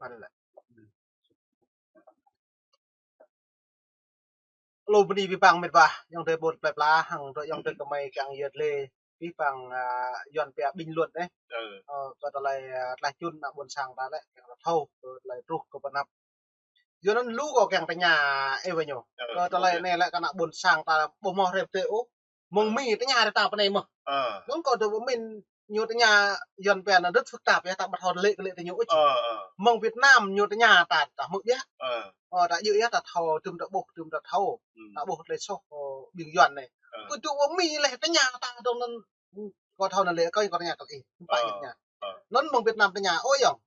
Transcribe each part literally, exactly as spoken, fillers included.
Mă lĕ. Lu bơni abih bang mĕt wa, ayŏng adơi ƀôn plơi pla, hăng dŏ ayŏng adơi kơmơi kiăng yơh lĕ abih bang, a, Yuan pia bình luận anai. Ơ, kơ tơlơi, a, tơlơi čun ană ƀôn sang ta lĕ, kiăng ta thâo, kơ tơlơi truh kơ pơnăp. Yua anŭn lu kâo kiăng tơña ih wơ̆t ñu. Ơ, kơ tơlơi anai lĕ kơ ană ƀôn sang ta ƀu hmâo rep tê ôh. Mơ̆ng Mi tơña ră ta pơ anai mơ̆n. Ơ. Anŭn kâo dŏ pơmĭn ñu tơña Yuan pia anŭn rất phức tạp yơh, ta ƀu thâo lĕ kơ lĕ tơ ñu ôh. Ơ, ơ. Mơ̆ng Việt Nam ñu tơña ta, ta hmư̆ biă. Ơ. Ơ, ta djơ̆ yơh, ta thâo, tơm ta ƀuh, tơm ta thâo. Hmm. Ta ƀuh tơlơi soh, ơ, ƀing Yuan anai. Ơ. Kơ dŏ pơ Mi lĕ tơña ta dong anŭn, kâo thâo anŭn lĕ, kâo, kâo tơña kơ ih. Ơ. Anŭn mơ̆ng Việt Nam tơña, ơ ayŏng.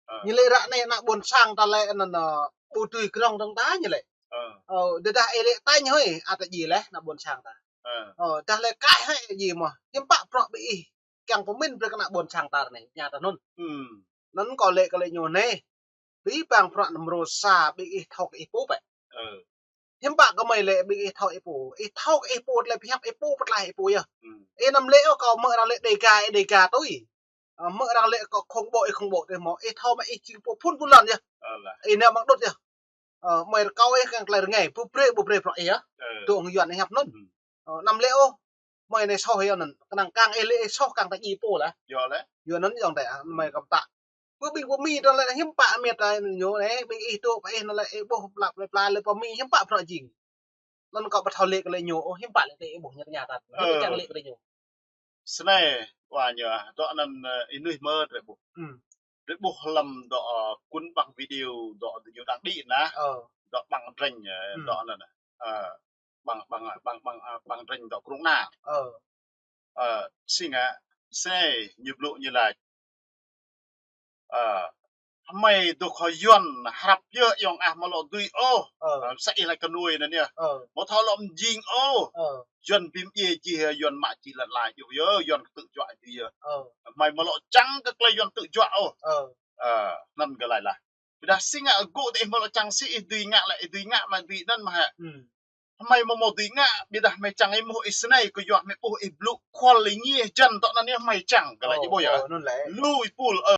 Ơ. Ñu lĕ ră anai ană ƀôn sang ta lĕ anŭn, ơ, ƀu dưi krong dong ta ñu lĕ. Ơ. Ơ, tơdah ih lĕ tañ hơi, ăt ta djai lĕ ană ƀôn sang ta. Ơ. Ơ, dah lĕ kaih hơi djai mơ̆n. Hiư̆m pă prŏ ƀing ih kiăng pơmĭn brơi kơ ană ƀôn sang ta anai, tơña ta anŭn. Hmm. Anŭn kâo lĕ kơ lĕ ñu anai. Abih bang prŏ năm rô sa ƀing ih thâo kơ ih pô bĕ. Ơ. Hiư̆m pă kơmơi lĕ ƀing ih thâo ih pô. Ih thâo kơ ih pô tơlơi pơhiăp ih pô pơtlaih ih pô yơh. Hmm. Ih anăm lĕ ôh kâo mơ̆ arăng lĕ Đêga, ih Đêga tui. Ơ, mơ̆ arăng lĕ kâo khŏng ƀô̆, ih khŏng ƀô̆ tui mơ̆. Ih thâo mă ih jing pô phun phun lŏn yơh. Ơ lah. Ih nao mơ̆ng đŭt yơh. Ơ, mơi rơkâo ih kiăng tơlơi rơngai, ƀu brơi, ƀu brơi prŏ ih yơh. Ơ. Dŏ hăng Yuan ih hiăp anŭn. Hmm. Ơ, anăm lĕ ôh. Mơi anai soh yơh anŭn. Kơnang kiăng ih lĕ ih soh kiăng ta djai pô lah. Yơh lĕ. Yua anŭn ayŏng adơi, a, mơi kăm ta. Ƀu ƀing pơ Mi dong lĕ hiư̆m pă mĕt ta ñu anai, ƀing ih dŏ pơ ih anŭn lĕ ih ƀuh plă plơi pla lĕ pơ Mi hiư̆m pă prŏ jing. Anŭn kâo ƀu thâo lĕ kơ lĕ ñu, ôh, hiư̆m pă lĕ ih ƀuh ñu tơña ta. Ơ. Ñu kiăng lĕ kơ lĕ ñu. Snei, wa ñu, dŏ anŭn, ơ, ih nuih mơ̆ drơi ƀuh. Hmm. Drơi ƀuh lăm dŏ, ơ, kŭn ƀăng video dŏ ñu đang đĭ anai. Ơ. Dŏ ƀăng drêñ, ơ, hmm, dŏ anŭn. Ơ, ƀăng, ƀăng, ƀăng, ƀăng, ơ, ƀăng drêñ dŏ krŭng anai. Ơ. Ơ, si ngă, snei, ñu blŭ ñu laĭ. Ơ, hmei dŏ kơ Yuan hrăp yơh ayŏng ah mơ̆ lŏ dưi ôh. Ơ. Ơ, sa ih laĭ kơ nuih anŭn yơh. Ơ. Mơ̆ thâo lŏ mjing ôh. Ơ. Yuan bim djai jih Yuan mă jih lăn lai yơh, Yuan kơtư̆ juă jih yơh. Ơ. Hmei mơ̆ lŏ čang kơ tơlơi Yuan kơtư̆ juă ôh. Ơ. Ơ, anŭn gơlai lah. Ƀiădah si ngă gŭ tơ ih mơ̆ lŏ čang si ih dưi ngă lĕ, ih dưi ngă mă dưi anŭn mơ̆ hă. Hmm. Hmei mơ̆ mơ̆ dưi ngă, ƀiădah hmei čang ih mơ̆ ih snei kơ yua hmei ƀuh ih blŭ kual ih ngiê jăn tŏ anŭn yơh hmei čang kơ lĕ ih ƀuh yơh. Ơ, anŭn lĕ. Lu ih pul ơ.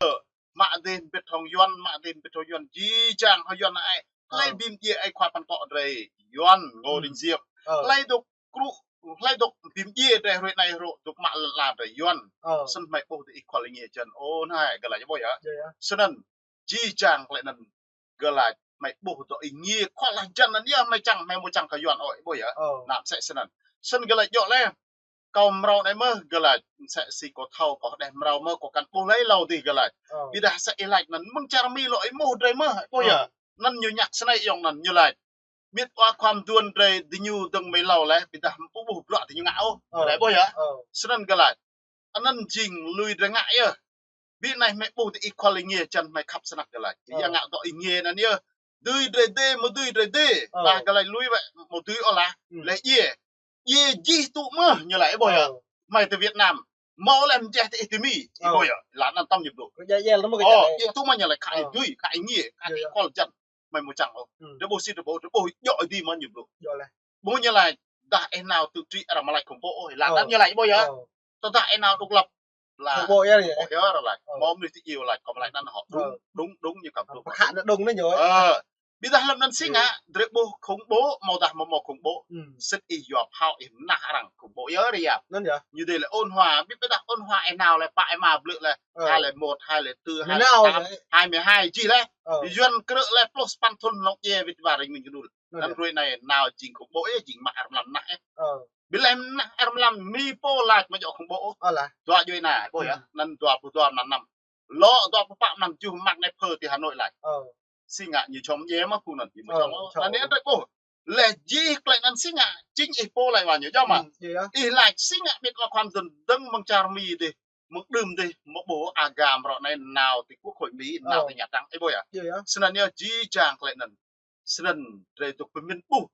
Mă dih mbĭt hŏng Yuan, mă dih mbĭt hŏng Yuan, jih jang hŏng Yuan ai. Hlơi bim djai ai khua păn kŏ drơi Yuan, Ngô Đình Diệm. Hlơi dŏ krŭ, hlơi dŏ bim djai drơi hrơi anai hrŏ dŏ mă lăn ala drơi Yuan. Ơ. Snăn hmei ƀuh dih ih kual ih ngiê jăn. Ơ, anai, gơlai ih ƀuh yơh. Yơh, yơh. Snăn, jih jang tơlơi anŭn gơlai hmei ƀuh dŏ ih ngiê kual lah jăn anŭn yơh hmei čang hmei mơ̆ čang kơ Yuan ôh, ih ƀuh yơh. Ơ. Anăm sĕ snăn. Snăn gơlai djŏ lĕ. Kâo mrâo anai mơ̆ gơlai, sĕ si kâo thâo kâo hơđeh mrâo mơ̆ kâo kăn ƀuh lơi hlâo dih gơlai. Ơ. Ƀiădah sĕ ih laĭ anŭn mơ̆ng čar Mi lŏ ih ƀuh drơi mơ̆, ih ƀuh yơh. Ơ. Anŭn ñu ñăk snei ayŏng anŭn ñu laĭ. Mĕt wa khua mduôn drơi diñu dơ̆ng mơi hlâo lĕ, ƀiădah ƀu ƀuh bruă diñu ngă ôh. Ơ. Gơlai ih ƀuh yơh. Ơ. Snăn gơlai. Anŭn jing lui drơi ngă yơh. Ƀiădah anai hmei ƀuh dih ih kual ih ngiê jăn hmei khăp snăk gơlai. Ơ. Yua ngă dŏ ih ngiê anŭn yơh. Dưi drơi dê, mơ̆ dưi drơi dê. Ơ. Dah gơlai lui wĕ, mơ̆ dưi ôh lah. Hmm. Lĕ djai. Djai jih tŭ mơ̆ ñu laĭ ih ƀuh yơh. Ơ. Hmei tơ Việt Nam. Mơ̆ lĕ mjeh tơ ih tơ Mi. Ih ƀuh yơh. Lah anŭn tăm ñu blŭ. Ơ, djai, djai tŭ mơ̆ ñu laĭ khă ih dưi, khă ih ngiê, khă ih kual jăn. Hmei mơ̆ čang ôh. Hmm. Drơi ƀuh si drơi ƀuh, drơi ƀuh djŏ ih dih mơ̆ ñu blŭ. Djŏ lĕ. Ƀuh ñu laĭ, dah ih nao tự trị arăng mă laĭ khủng bố ôh, lah anŭn ñu laĭ ih ƀuh yơh. Ơ. Tơdah ih nao độc lập, lah. Khủng bố yơh, yơh. Khủng bố yơh, arăng laĭ. Ơ. Mơ̆ mơnuih ti iu laĭ, kâo mă laĭ anŭn hŏ. Ơ. Đúng, đúng, đúng ñu kâo blŭ. Pơkhă anŭn đúng anai ñu. Ơ. Ƀiădah lăm anŭn si ngă, drơi ƀuh khủng bố, mơ̆ dah mơ̆ mơ̆ khủng bố. Hmm. Sĭt ih yua phao ih mơnah arăng khủng bố yơh ră yap. Anŭn yơh. Ñu dih lĕ ôn hòa, ƀiădah ôn hòa ih nao lĕ pă ih mă blư̆ lĕ. Ơ. Hai lẻ một, hai lẻ tư, hai lẻ tám, hai mươi hai jih lĕ. Ơ. Yuan krư̆ lĕ pluh sapăn thŭn hlŏng djai wĭt wa rĭng mĭn kơnul. Anŭn yơh. Hrơi anai nao jing khủng bố yơh, jing mă arăng mlam mơnah yơh. Ơ. Ƀiădah mơnah arăng mlam Mi pô laĭ mơ̆ djŏ khủng bố ôh. Ơ lah. Dua djuai anai, ƀuh yơh. Hmm. Anŭn dua pluh dua mlam năm. Lŏ dua pluh pă mlam tơjuh mă anai phơ ti Hà Nội laĭ. Ơ. Si ngă ñu čŏng djai mơ̆ phung anŭn, ñu mơ̆ čŏng ôh. Ơ, čŏng ôh. Anŭn yơh drơi ƀuh. Lĕ jih tơlơi anŭn si ngă, jing ih pô laĭ wa ñu, djŏ mơ̆. Hmm, yơh. Ih laĭ si ngă mĕt wa khua mduôn dơ̆ng mơ̆ng čar Mi dih. Mơ̆ng đưm dih, mơ̆ ƀuh aga mrâo anai nao ti quốc hội Mi, nao ti Nhà Trắng, ih ƀuh yơh. Ơ. Yơh, yơh. Snăn yơh jih jang tơlơi anŭn. Snăn drơi dŏ pơmĭn ƀuh.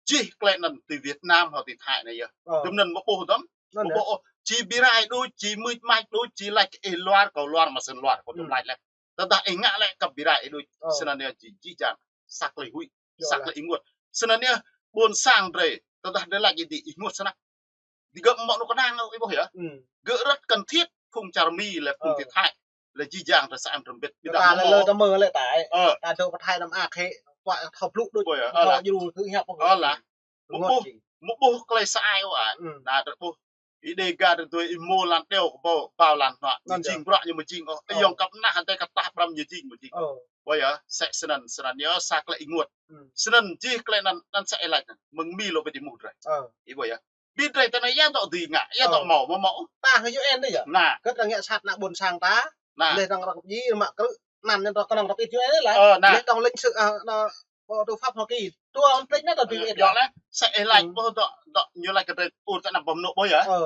Jih tơlơi anŭn ti Việt Nam hŏ ti Thái anai yơh. Ơ. Đưm anŭn mơ̆ ƀuh dơ̆ng. Anŭn yơh. Mơ̆ ƀuh ôh, či bi rai đôč, či mưč mač đôč, či laĭ ih luar, kâo luar, mă sĭn luar, kâo dŏ laĭ lĕ. Tơdah ih ngă lĕ kăp bi rai ih đôč. Ơ. Snăn yơh jih, jih jang. Sa tơlơi huĭ. Yơh. Sa tơlơi ih ênguôt. Snăn yơh, ƀôn sang drơi. Tơdah drơi laĭ ih dih ih ênguôt snăk. Digơ̆ mơ̆ anŭn kơnang ôh, ih ƀuh yơh. Hmm. Gơ̆ rất cần thiết phung čar Mi lĕ phung ti Thái. Lĕ jih jang ta sa em trơm bit. Ƀiă ta lĕ lơ ta mơ lĕ tai. Ơ. Ta dŏ pơ Thái Nam ak hĕ, pă thâo blŭ đôč. Ơ, ơ. Thâo jru kơ hiăp. Ơ lah. Mŭk ƀuh, mŭk ƀuh klei sa ai ôh a. Hmm. Na ta ƀuh. Ih Đêga ta tui ih mô lan đeo kơ bao, bao lan hnuă. Ñu jing bruă ñu mơ jing ôh. Ih yŏng kăp nah hăng tơi kăp tah ƀrăm ñu jing mơ jing. Ơ. Ƀuh yơh, sĕ snăn, snăn yơh, sa klei ih ênguôt. Hmm. Snăn jih klei anăn, anăn sĕ ih lač anăn. Mơ̆ng Mi lŏ ƀu djơ̆ mŭt drei. Ơ. Ih ƀuh yơh. Ƀiă drei tơ anai ya dŏ dưi ngă, ya dŏ mâo, mâo mâo. Ta hăng U N dih yơh. Na. Kơ ta ngă sat ană ƀôn sang ta. Na. Leh dŏng rŏng ji mă krư̆ anăn anăn ta kơnơ̆ng ta ƀĭt U N dih lah. Ơ, na. Leh dŏng lịch sử, a, na, bộ tư pháp Hoa Kỳ. Tua ôn plĕnh na ta dưi ƀĭt. Yơh lah. Sĕ ih lač, ơ, dŏ, dŏ, ñu lač kơ drei ur ta anăp bom nŏ ƀuh yơh. Ơ.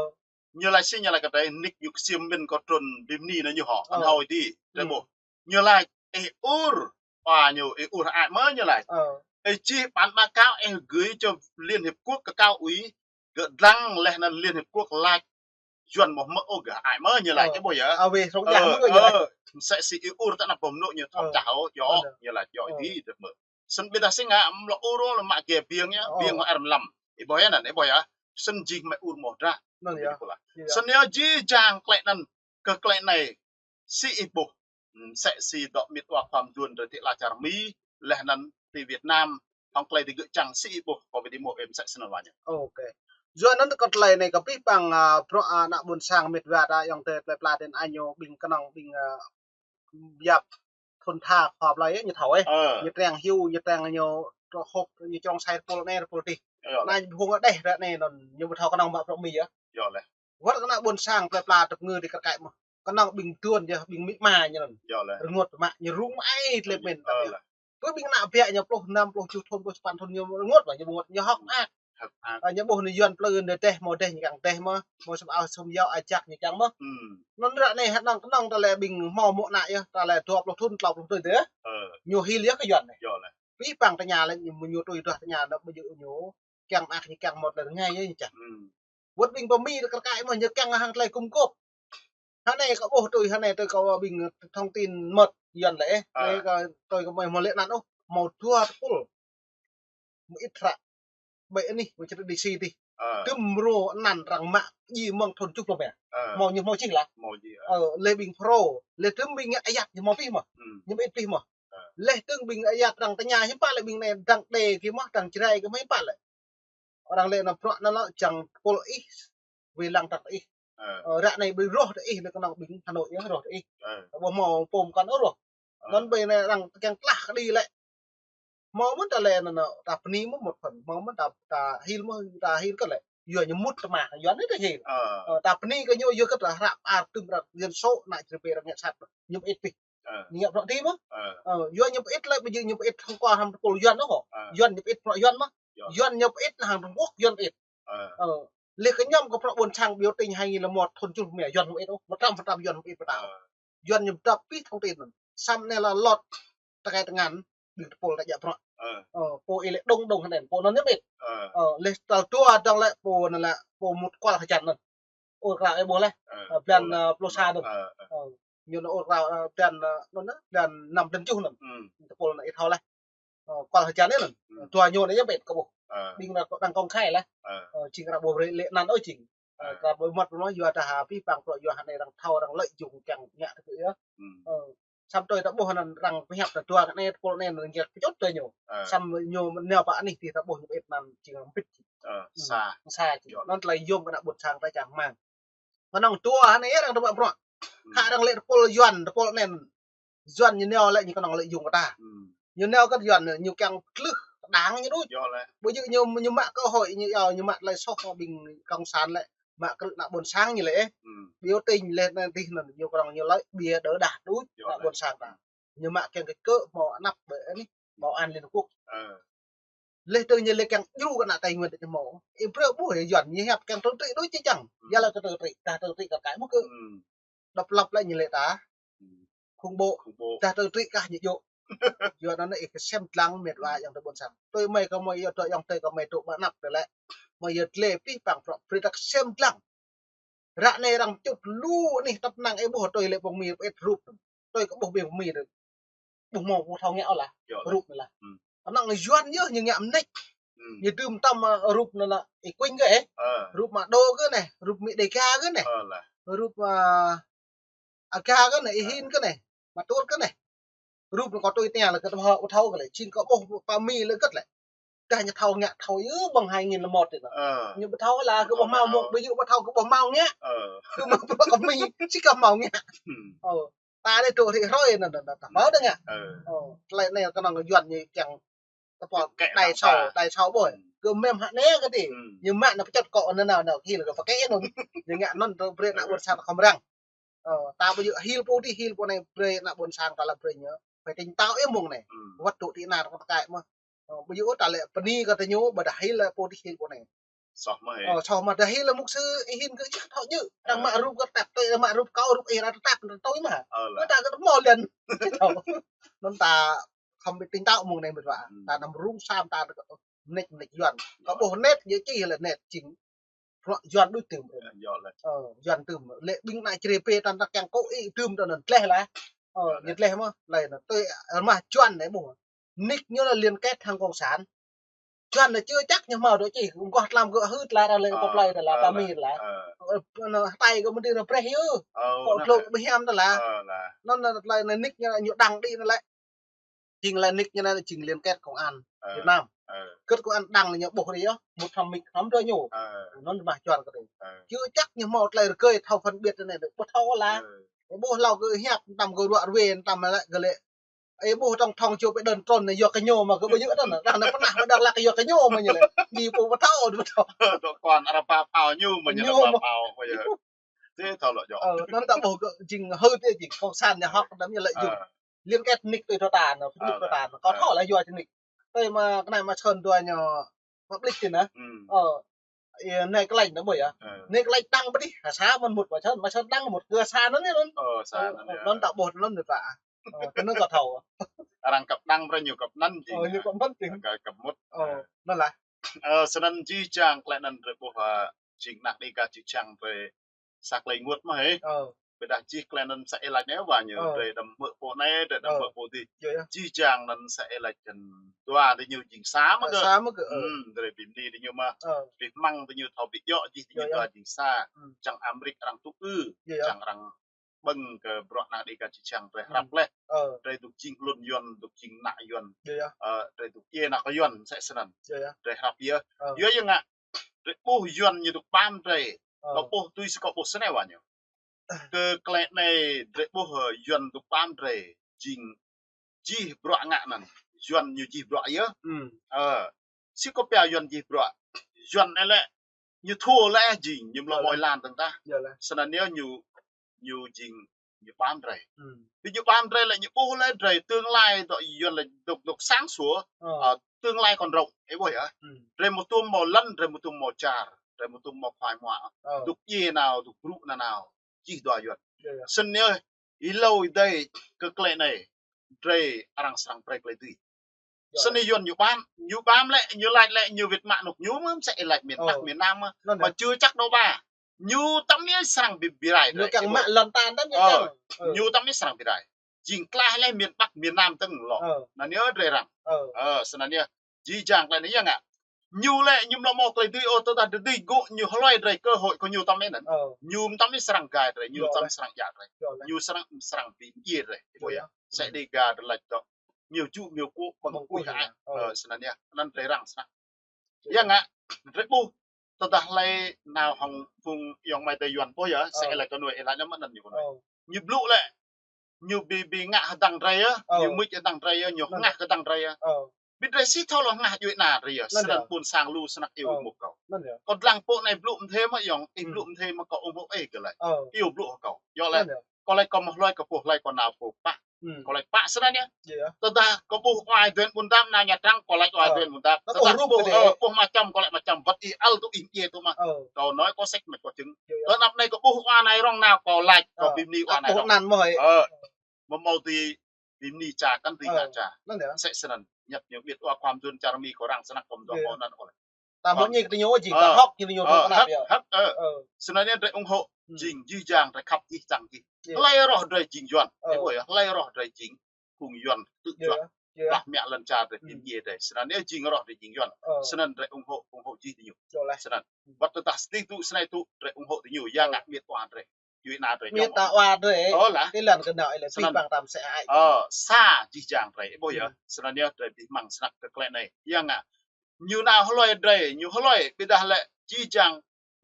Ñu lač sĭ ñu lač kơ drei nik ñu ksiêm mĭn kơ trŭn bim ni na ñu hŏ. Ơ. Ăn hoi dih. Drei ƀuh. Ñu lač ih ur. Ơ, ñu ih ur ai mơ̆ ñu lač. Ơ. Ih čih bản báo cáo ih gửi cho Liên Hiệp Quốc kơ cao ủy gơ̆ dlăng leh anăn Liên Hiệp Quốc lač Yuăn mơ̆ mơ̆ ôh gơ̆ ai mơ̆ ñu lač ih ƀuh yơh. Ơ, weh rŏng jah mơ̆ gơ̆ ñu lač. Ơ, sĕ si ih ur ta anăp bom nŏ ñu thâo jah ôh, yơh, ñu lač yơh dih drei mơ̆. Snăn ƀiă dah si ngă mlŏ ur ôh lĕ mă gê biêng yơh, biêng hŏ er mlam. Ih ƀuh yơh anăn, ih ƀuh yơh. Snăn jing mă ur mơ̆ drah. Anăn yơh. Snăn yơh jih jang klei anăn, kơ klei anei, si ih ƀuh. Hmm, sĕ si dŏ mĭt wa khua mduôn drei ti ala čar Mi, leh anăn ti Việt Nam, hŏng klei digơ̆ čang si ih ƀuh, kơ video ih msĕ snăn wa ñu. Ôkê. Yua anăn kơ klei anei kơ pih păng, a, bruă, a, ană ƀôn sang mĭt wa ta yŏng tơ plei pla tơ anai ñu ƀing kơnơ̆ng ƀing, a, yap thŭn tha khua plei ñu thâo ih. Ơ. Ñu treng hiu, ñu treng ñu trŏ hŏk, ñu črŏng sai tơpul anei tơpul dih. Ơ. Anai ñu phung đeh ră anei anăn ñu ƀu thâo kơnơ̆ng mă bruă Mi yơh. Yơh leh. Wăt kơ ană ƀôn sang plei pla tơpngư ti kar kaĭ mơh. Kơnơ̆ng ƀing mduôn yơh, ƀing amĭ ama ñu anăn. Yơh leh. Rơngot mă ñu rŭng mă ai tlĕp mĭn. Ơ leh. Pơ ƀing ană biă ñu pluh năm, pluh tơjuh thŭn, pluh sapăn thŭn ñu rơngot mă, ñu ƀu rơngot, ñu hŏk mơak. Hŏk mơak. Ơ, ñu ƀuh ñu Yuăn plư ñu deh, mâo deh ñu kiăng deh mơh, mâo sum ao sum yâo, ajăk ñu kiăng mơh. Hmm. Anăn ră anei hơnơ̆ng kơnơ̆ng ta lĕ ƀing hmâo mô̆ ană yơh, ta lĕ dua pluh thŭn, tlâo pluh thŭn dih. Ơ. Ñu hil yơh kơ Yuăn anei. Yơh leh. Pih păng tơña lĕ ñu, ñu tui duah tơña anăn ƀu djơ̆ ñu kiăng mơak ñu kiăng mơ̆ lĕ rơngai yơh ñu čang. Hmm. Wăt ƀing pơ Mi kar kaĭ mơh ñu kiăng hăng klei gum gôp. Hơnai kâo ƀuh tui, hơnai tui kâo ƀing thông tin mơ̆t Yuăn lĕ ih. Ơ. Anei kâo tui kơ mơi mơ̆ lĕ anăn ôh, mâo dua tơpul. Mơit hră. Ƀĕ anih, mơ̆ črĕ D C dih. Ơ. Tơm rô anăn arăng mă ji mơ̆ng thŭn tơjuh pluh mă. Ơ. Mâo ñu mâo čih lah. Mâo čih, ơ. Ơ, leh ƀing Pro, leh tơm ƀing ayăt ñu mâo pih mơh. Hmm. Ñu mơit pih mơh. Ơ. Leh tơm ƀing ayăt arăng tơña hiư̆m pă lĕ ƀing anei dăng đe kơ mơh, dăng Jrai kơ mơh hiư̆m pă lĕ. Arăng lĕ anăn bruă anăn lŏ čang tơpul ih, wĭ lăng tăk ih. Ơ. Ơ, ră anei ƀu roh tơ ih lĕ kơnơ̆ng ƀing Hà Nội yơh roh tơ ih. Ơ. Ƀu mâo pôm kăn ôh roh. Ơ. Anăn ƀơi anei arăng kiăng tlah kơđi lĕ. Mâo mơ̆n ta lĕ anăn, ta bơni mơ̆n một phần, mâo mơ̆n ta, ta hil mơ̆n, ta hil kơ lĕ. Yua ñu mŭt tơma, Yuăn anei ta hil. Ơ. Ơ, ta bơni kơ ñu yua kơ ta hră ar tơm ră dân số ană črĕ pê arăng ngă sat, ñu mơit pih. Ơ. Ñu ngă bruă dih mơh. Ơ. Ơ, Yuăn ñu mơit lĕ, ƀu djơ̆ ñu mơit hŏng kơ hăm tơpul Yuăn ôh. Ơ. Yuăn ñu mơit bruă Yuăn mơh. Yơh. Yuăn ñu mơit hăng Trung Quốc Yuăn mơit. Ơ. Ơ. Leh kơ ñu kơ bruă ƀôn sang biểu tình hai nghìn lẻ một thŭn tơjuh mă Yuăn mơit ôh. Một trăm phần trăm Yuăn mơit pơtao. Ơ. Yuăn ñu dăp pih thông tin anăn. Samơ̆ anei lĕ lŏt tơkai tơngan ƀing tơpul ta djă bruă. Ơ. Ơ, pô ih lĕ Đông Đông hơnăn, pô anăn ñu mơit. Ơ. Ơ, leh tal dua dơ̆ng lĕ pô anăn lĕ pô mŭt kual hơjăn anăn. Ur krao ih ƀuh leh. Ơ, ơ, blan, ơ, pluh sa dơ̆ng. Ơ, ơ. Ơ, ñu anăn ur krao, ơ, blan, ơ, anăn, ơ, blan năm blan tơjuh anăn. Hmm. Tơpul anăn ih thâo leh. Ơ, kual hơjăn anăn. Hmm. Dua ñu anăn yơh ƀĕ kơ ƀuh. Ơ. Ƀing anăn kơ đang công khai leh. Ơ. Ơ, jing arăng ƀuh brơi lĕ anăn ôh jing. Ơ, ơ. Kơ ƀuh mơ̆t mơ̆ yua ta ha pih păng bruă yua hơnai arăng thâo arăng lợi dụng kiăng ngă tơ kơ yơh. Hmm. Ơ. Samơ̆ tui ta ƀuh anăn arăng pơhiăp ta dua kơ anei tơpul anei anăn ngă kơ čut tơ ñu. Ơ. Samơ̆ ñu nao pơ anih dih ta ƀuh ñu ƀĕ anăn jing arăng pĭt. Ơ, hmm, sa. Sa jing. Yơh. Anăn tơlơi yôm kơ ană ƀôn sang ta čang hmang. Kơnơ̆ng dua hơnai arăng tơbiă bruă. Hmm. Khă arăng lĕ tơpul Yuăn, tơpul anei. Yuăn ñu nao lĕ ñu kơnơ̆ng lợi dụng kơ ta. Hmm. Ñu nao kơ Yuăn ñu kiăng tlưh tơdang ñu đôč. Yơh lĕ. Ƀu djơ̆ ñu, ñu mă cơ hội ñu yua ñu mă tơlơi soh kơ ƀing cộng sản lĕ. Mă krư̆ ană ƀôn sang ñu lĕ. Hmm. Biểu tình lĕ anăn dih anăn ñu kơnơ̆ng ñu lợi bia đỡ đà đôč. Yơh lĕ. Ană ƀôn sang ta. Ñu mă kiăng kơ kơ mâo anăp ƀơi anih, mâo an Liên Hợp Quốc. Ơ. Leh tơ ñu lĕ kiăng djru kơ ană Tây Nguyên ta ñu mâo. Ih brơi ƀuh yơh Yuăn ñu hiăp kiăng trừng trị đôč či čang. Hmm. Yua lĕ kơ trừng trị, dah trừng trị kar kaĭ mơh kơ. Hmm. Độc lập lĕ ñu lĕ ta. Hmm. Khủng bố. Khủng bố. Dah trừng trị kah ñu djơ̆. Yua anăn ih kơ sem dlăng mĕt wa yŏng tơ ƀôn sang. Tui mơi kơ mơi yua tơ yŏng tơ kơ mơi tŭ ƀă anăp tơ lĕ. Mơi yua tlĕ pih păng prŏ brơi ta kơ sem dlăng. Ră anei arăng čut lu anih tăp năng ih ƀuh tui lĕ pơ Mi ƀĕ rup. Tui kơ ƀuh ƀing pơ Mi tơ. Ƀuh mâo ƀuh thâo ngă ôh lah. Yơh lah. Rup anei lah. Hmm. Anăn Yuăn yơh ñu ngă mnêč. Hmm. Ñu dưm tăm, ơ, rup anăn lah. Ih kuing kơ ih. Ơ. Rup mă đô kơ anei. Rup Mi Đêga kơ anei. Ơ lah. Rup, ơ, Aga kơ anai, Ih Hin kơ anai, Mă Tut kơ anai. Rup anai kâo tui tơña lĕ kơ tơhmâo ƀu thâo kơ lĕ, jing kơ ƀuh pă mi lĕ kơ lĕ. Dah ñu thâo ngă thâo yơh ƀơ̆ng hai nghìn lẻ một anai. Ñu ƀu thâo lah kơ ƀuh hmâo mơ̆, ƀu djơ̆ ƀu thâo kơ ƀuh hmâo ngă. Kơ mơ̆ ƀuh kơ mi, či kơ hmâo ngă. Ơ. Ta đe dŏ hrơi hrơi anŭn, anŭn, anŭn, ta hmâo đơ̆ng ngă. Ơ. Ơ, tơlơi anai kơnơ̆ng Yuan ñu kiăng tơpă đai sâu, đai sâu ƀơi. Kơ mem hă anai kơ tih. Ñu mă anai pơčŏt kơ anŭn anŭn, anŭn, hil kơ pơkĕ anŭn. Ñu ngă anŭn tơ brơi ană ƀôn sang khŏm răng. Ơ, ta ƀu djơ̆ hil pô tih, hil pô anai brơi ană ƀôn sang ta lăp brơi ñu. Phải tỉnh táo ih mơ̆ng anai. Wăt tŭ tih anai ta kăi mơ̆. Ơ, ƀu djơ̆ ta lĕ pơni kơ tơñu, ƀôdah hil pô tih hil pô anai. Soh mơ̆ hĕ. Ơ, soh mơ̆ dah hil mục sư Ih Hin kơ ih thâo djơ̆. Đang mă rup kơ tap, tui mă rup kâo, rup ih ră tap, tui mă. Ơ lah. Kơ ta kơ mơ̆ lĕn. Kơ ta khŏm ƀu tỉnh táo mơ̆ng anai mĕt wa. Ta năm rung sam ta kơ mnĕč mnĕč Yuan. Kơ ƀuh net, yơh či lĕ net, jing bruă Yuan đôč tơm. Ơ, Yuan tơm. Lĕ ƀing ană čre pê ta, ta kiăng kơ ih tơm ta anŭn tleh lah. Ơ, ñu tleh mơ̆, lĕ anŭn. Tui rơmah Yuan anai ƀuh. Nik ñu lĕ liên kết hăng cộng sản. Yuan anai chưa chắc ñu hmâo dŏ čih, ƀơ̆ng kơ tlam gơ̆ hưt lah, lĕ kơ plơi ta lah, ta mi lah. Ơ, anŭn hơtai kơ mơ̆ng tih anŭn brơi yơh. Kơ tlŏk ƀu hiam ta lah. Anŭn, anŭn tơlơi anai nik ñu, ñu đăng đĭ anŭn lĕ. Jing lĕ nik ñu anai jing liên kết công an Việt Nam. Kơ công an đăng ñu ƀuh đĭ yơh, một trăm mik hrŏm dŏ ñu. Anŭn rơmah Yuan kơ đĭ. Chưa chắc ñu hmâo tơlơi rơgơi thâo phân biệt anai, ƀu thâo lah. Ƀuh hlâo kơ hiăp, tăm kơ ruă rue, tăm lĕ kơ lĕ. Ơ, ƀuh trong thông čô pê đơn trôn anai yua kơ ñu mơ̆ kơ ƀu djơ̆ anŭn. Dah anai pơnah ƀu đăng lah kơ yua kơ ñu mơ̆ ñu lĕ. Ñu ƀu thâo, ƀu thâo. Dŏ kơ ană rơpa phao ñu mơ̆ ñu rơpa phao mơ̆ yơh. Tih thâo lŏ djŏ. Ơ, anŭn ta ƀuh kơ jing hưt yơh jing cộng sản ñu hŏk đăm ñu lợi dụng. Liên kết nik tui tơ ta anŭn, Facebook tơ ta anŭn. Kâo thâo lah yua či nik. Tui mă kơ anai mă Sơn dua ñu mă ƀlĭč tih anŭn. Ơ, ih anai kơ lĕ anŭn ƀơi yơh. Anai kơ lĕ đăng pơ tih, ha sa mơ̆n mŭt mă Sơn, mă Sơn đăng mŭt kơ sa anŭn yơh anŭn. Ơ, sa anŭn yơh. Anŭn ta ƀuh anŭn mĕt wa. Ơ, tui anŭn kâo thâo. Arăng kăp đăng brơi ñu kăp anŭn jing. Ơ, ñu kăp anŭn jing. Kăp mŭt. Ơ, anŭn lah. Ơ, snăn jih jang tơlơi anŭn drei ƀuh, ơ, jing ană Đêga čư̆ čhiăng drei sa tơlơi ênguôt mơ̆ hĕ. Ơ. Ƀiădah jih tơlơi anŭn sa ih laĭ anai wa ñu, drei đăm hmư̆ pô anai, drei đăm hmư̆ pô dih. Jih jang anŭn sa ih laĭ čăn dua diñu jing sa mơ̆ kơ. Sa mơ̆ kơ, ơ. Drei bi mni diñu mơ̆. Bi hmăng diñu thâo bi djŏ jih diñu dua jing sa. Čang Amrik arăng tŭ ư. Čang arăng ƀơ̆ng kơ bruă ană Đêga čư̆ čhiăng drei hrăp leh. Drei dŏ jing hlŭn Yuan, dŏ jing ană Yuan. Ơ, drei dŏ djai ană kơ Yuan mơsĕ snăn. Drei hrăp yơh. Yua yơh ngă, drei ƀuh Yuan ñu dŏ ƀam drei. Kâo ƀuh tui si kâo ƀuh snei wa ñu. Kơ tơlơi anai drei ƀuh, ơ, Yuan dŏ ƀam drei jing jih bruă ngă anŭn. Yuan ñu jih bruă yơh. Ơ, si kâo pia Yuan jih bruă. Yuan anai lĕ ñu thâo lĕ jing, ñu mlŏ mơ̆ ih lan tơ̆ng tah. Snăn yơh ñu, ñu jing, ñu ƀam drei. Bi ñu ƀam drei lĕ ñu ƀuh lĕ drei tương lai dŏ Yuan lĕ dŏ, dŏ sáng sủa. Ơ, tương lai còn rộng, ih ƀuh yơh. Drei mơ̆ tuôm mâo lăn, drei mơ̆ tuôm mâo čar, drei mơ̆ tuôm mâo khoai mă. Dŏ djai nao, dŏ brŭ nanao. Jih dua Yuan. Snăn yơh, ih hlâo ih dai kơ tơlơi anai, drei arăng srăng brei tơlơi dưi. Snăn Yuan ñu ƀam, ñu ƀam lĕ, ñu laĭ lĕ, ñu wĭt mă anŏ ñu mơ̆ mơsĕ ih laĭ miền Bắc, miền Nam mơ̆. Mă čư̆ čăk dŏ ƀă. Ñu tăm yơh srăng bi, bi rai drei. Ñu kiăng mă lŏn tan tăm yơh kiăng. Ñu tăm yơh srăng bi rai. Jing tlaih lĕ miền Bắc, miền Nam tơ̆ng lŏ. Anăn yơh drei arăng. Ơ, snăn yơh. Jih jang tơlơi anai yơh ngă. Ñu lĕ, ñu mlŏ mâo tơlơi dưi ôh, tơdah drei dưi gơ̆, ñu hlơi drei cơ hội kơ ñu tăm yơh anăn. Ñu tăm yơh srăng gai drei, ñu tăm srăng djă drei. Ñu srăng, srăng bi mdjiê drei. Ih ƀuh yơh. Mơsĕ Đêga drei laĭ dŏ. Miêu jŭ, miêu kô̆, ƀơ̆ng kuih hă. Ơ, snăn yơh. Anăn drei arăng snăk. Yơh ngă, drei ƀuh. Tơdah hlơi nao hŏng phung ayŏng amai adei Yuan ƀuh yơh, mơsĕ ih laĭ kơ ñu, ih laĭ anăn mơ̆n anăn ñu kơ ñu. Ñu blŭ lĕ. Ñu bi, bi ngă hơdăng drei yơh, ñu mưč hơdăng drei yơh, ñu hngah hơdăng drei yơh. Bi drei si thâo lŏ hngah djuai ana drei yơh, snăn ƀuôn sang lu snăk iâu mŭk kâo. Kâo dlăng pô anai blŭ mdê mơ̆ ayŏng, ih blŭ mdê mơ̆ kâo ung hŏ ih kơ laĭ. Iâu blŭ hŏ kâo. Yua laĭ. Kâo laĭ kâo mă hlơi kâo pô hlơi kâo nao pô pă. Kâo laĭ pă snăn yơh. Tơdah kâo ƀuh wa Duen Ƀuôn Dam nao Nha Trang, kâo laĭ wa Duen Ƀuôn Dam. Tơdah ƀuh, ơ, ƀuh mă čăm kâo laĭ mă čăm, wăt ih ăl tŭ ih mdjiê tŭ mă. Kâo nói có sách mạch có chứng. Tơ anăp anai kâo ƀuh wa Nai Rong nao kâo laĭ, kâo bi mni wa Nai Rong. Ơ, mơ̆ mâo dưi bi mni ča kăn dưi ngă ča. Mơsĕ snăn, ñăt ñu ƀiă wa khua mduôn čar Mi kâo arăng snăk kâo mdŏ kâo anăn kâo laĭ. Ta mơ̆ ñik tơ ñu jing, ta hŏk ñu tơ ñu hơ̆k, hơ̆k, ơ. Snăn yơh drei ung hŏ, jing jih jang drei khăp jih čang jih. Hlơi roh drei jing Yuan. Ih ƀuh yơh, hlơi roh drei jing phung Yuan tŭ juă. Lah mă lŏn čar drei bi mdjiê drei. Snăn yơh jing roh drei jing Yuan. Snăn drei ung hŏ, ung hŏ jih diñu. Snăn. Wăt tơdah sdih tŭ snei tŭ drei ung hŏ diñu, yua ngă ƀiă wa drei. yua anai drơi. Mĭt ta wa drơi. Ơ lah. Tơlơi kơ nao ih lĕ pĭ păng tam sĕ ai. Ơ, sa jih jang drơi. Ih ƀuh yơh. Snăn yơh drơi pĭ măng snăk kơ klĕ anai. Yang ngă. Ñu nao hlơi drơi, ñu hlơi, ƀiădah lĕ jih jang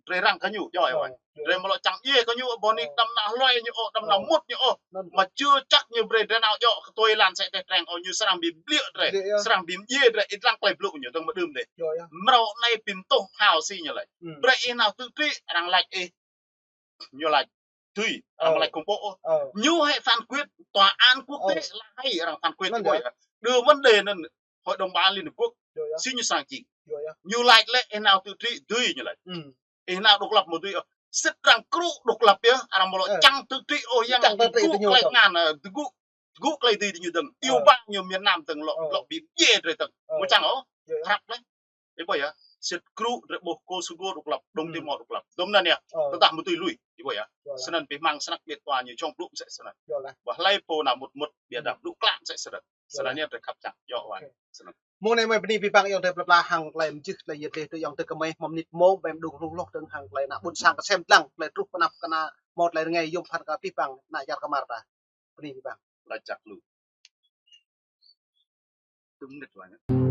drơi răng kơ ñu, djơ̆ ih wa. Drơi mơ̆ lŏ čang djai kơ ñu, ƀô̆ nik đăm nao hlơi ñu ôh, đăm nao mŭt ñu ôh. Mă čư čăk ñu brơi drơi nao djơ̆ kơ tui lan sĕ tĕh treng ôh, ñu srăng bi bliĕ drơi, srăng bi mdjai drơi, ih lăng klei blŭ ñu, dơ̆ng mơ̆ đưm dih. Mrâo anai bi mtuh hao si ñu laĭ. Brơi ih nao tŭ trĭ, arăng laĭ ih. Ñu laĭ, tui, arăng laĭ công bố ôh. Ñu hĕ phán quyết, tòa án quốc tế là hay arăng phán quyết. Ih ƀuh yơh. Đưa vấn đề lên Hội đồng Bảo an Liên Hợp Quốc. Si ñu srăng jing. Ñu laĭ lĕ, ih nao tŭ trĭ, tui ñu laĭ. Ih nao độc lập mơ̆ tui ôh. Sĭt arăng krŭ độc lập yơh, arăng mơ̆ lŏ čang tŭ trĭ ôh, yang tŭ trĭ tơgŭ klei ngăn, tơgŭ, tơgŭ klei dưi ñu dơ̆ng. Iu ba ñu miền Nam dơ̆ng lŏ, lŏ bi mdjai drơi dơ̆ng. Mơ̆ čang ôh. Hrăp lĕ. Ih ƀuh yơh, sĭt krŭ drơi ƀuh Kosovo độc lập, Đông Timor độc lập. Dŏm anăn yơh, tơdah mơ̆ tui lui, ih ƀuh yơh. Snăn pĭ măng snăk ƀiăt wa ñu čŏng blŭ msĕ snăn. Ƀuh hlei pô nao mŭt mŭt, ƀiădah blŭ klă msĕ snăn. Snăn yơh drơi khăp čang, djơ̆ wa. Mơ̆ng anai mơ̆ bơni pĭ păng ayŏng adơi plei pla hăng klei mjưh klei yơh tĕh tui ayŏng adơi kơ mơi mơ̆ng mnĭt mông ƀem đung hluh hluh dơ̆ng hăng klei ană ƀuôn sang kơsem dlăng, klei truh pơnăp kơ ană mâo klei rơngai yôm phăn kơ pĭ păng ană čar kơ Mara. Bơni pĭ păng. Laĭ čăk lu. Dŭm mnĭt wa ñu.